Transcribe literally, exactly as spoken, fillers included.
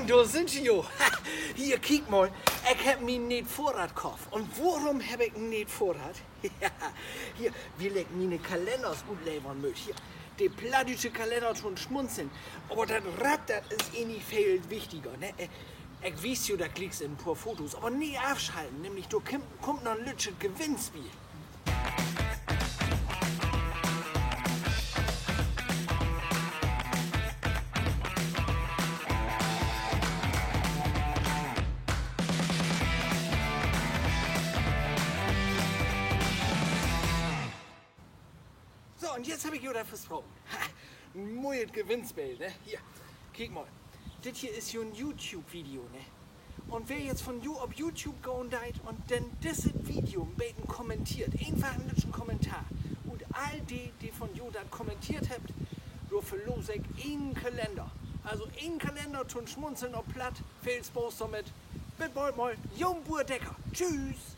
Dor sünd ji jo. Hier, kiek mal. Ik hebb mi en nee'et Fohrrad kofft. Un worüm hebb ik en nee'et Fohrrad? Ja, hier, wiel ik miene Kalenners utlevern mutt. Hier, de plattdüütsche Kalenner to'n Smunzeln. Aver dat Rad, dat is egentlich veel wichtiger, ne? Ik wies jo dat glieks in en poor Fotos, aver nich afschalten, nämlich dor kummt noch en lüttjet Gewinnspiel. So, un jetzt hebb ik jo dat versproken. En moiet Gewinnspeel, ne? Hier, kiek mal. Dit hier is jo en YouTube-Video, ne? Un wer jetzt von jo op YouTube gahn deit un denn disse Video en beten kommenteert, eenfach en lüttjen Kommentar, ut all de, de von jo dat kommenteert hebbt, dor verloos ik een Kalenner. Also een Kalenner to'n Smunzeln op Platt. Veel Spaaß dormit. Bit bold mal, jo, Buur Decker. Tschüss.